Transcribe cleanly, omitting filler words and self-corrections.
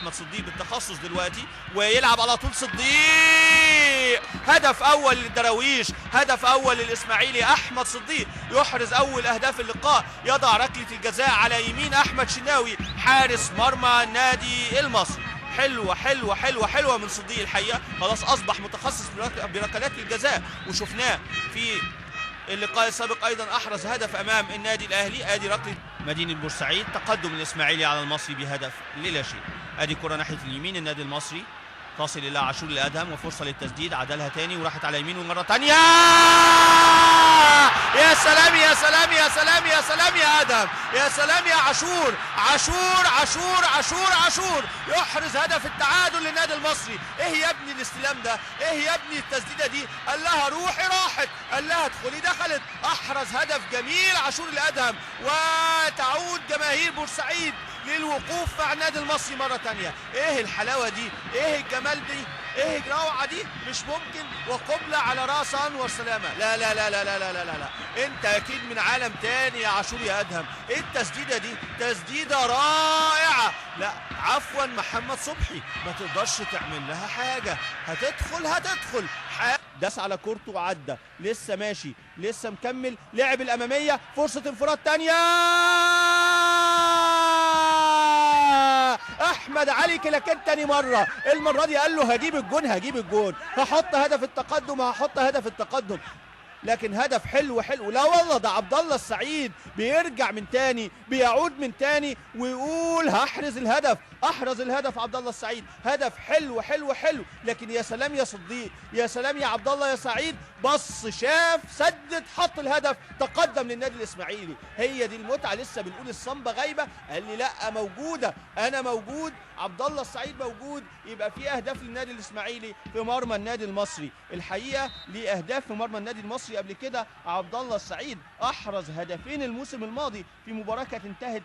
احمد صديق بالتخصص دلوقتي، ويلعب على طول صديق. هدف اول للدراويش، هدف اول للاسماعيلي. احمد صديق يحرز اول اهداف اللقاء، يضع ركلة الجزاء على يمين احمد شناوي حارس مرمى النادي المصري. حلوة حلوة حلوة حلوة من صديق الحقيقة، خلاص اصبح متخصص بركلات الجزاء، وشفناه في اللقاء السابق ايضا احرز هدف امام النادي الاهلي. ادي ركلة مدينة بورسعيد، تقدم الاسماعيلي على المصري بهدف للا شيء. ادي كره ناحية اليمين النادي المصري، تصل الى عاشور الادهم وفرصه للتسديد، عدلها تاني وراحت على يمينه مرة تانية. يا سلام يا سلام يا سلام يا سلام يا ادهم، يا سلام يا عاشور، عاشور عاشور عاشور عاشور يحرز هدف التعادل للنادي المصري. ايه يا ابني الاستلام ده؟ ايه يا ابني التسديده دي؟ قال لها روحي راحت، قال لها ادخلي دخلت. احرز هدف جميل عاشور الادهم، وتعود جماهير بورسعيد للوقوف مع النادي المصري مرة تانية. ايه الحلاوة دي؟ ايه الجمال دي؟ ايه الروعة دي؟ مش ممكن. وقبله على راس انور سلامه. لا لا لا لا لا لا لا لا، انت اكيد من عالم تاني يا عاشور يا ادهم. ايه التسديده دي؟ تسديده رائعة. لا عفوا محمد صبحي، ما تقدرش تعمل لها حاجة، هتدخل هتدخل. داس على كورته وعدى، لسه ماشي لسه مكمل، لعب الامامية، فرصة انفراد تانية. احمد علي كلاكيت تاني مرة، المرة دي قال له هجيب الجون هجيب الجون، هحط هدف التقدم هحط هدف التقدم. لكن هدف حلو حلو. لا والله ده عبد الله السعيد بيرجع من تاني، بيعود من تاني ويقول هحرز الهدف. احرز الهدف عبد الله السعيد، هدف حلو حلو حلو. لكن يا سلام يا صديق، يا سلام يا عبد الله يا سعيد، بص شاف سدد حط الهدف، تقدم للنادي الاسماعيلي. هي دي المتعة. لسه بنقول الصنبه غايبة، قال لي لا موجودة، انا موجود، عبد الله السعيد موجود. يبقى في اهداف للنادي الاسماعيلي في مرمى النادي المصري. الحقيقة ليه اهداف في مرمى النادي المصري قبل كده. عبد الله السعيد احرز هدفين الموسم الماضي في مباراة كانت انتهت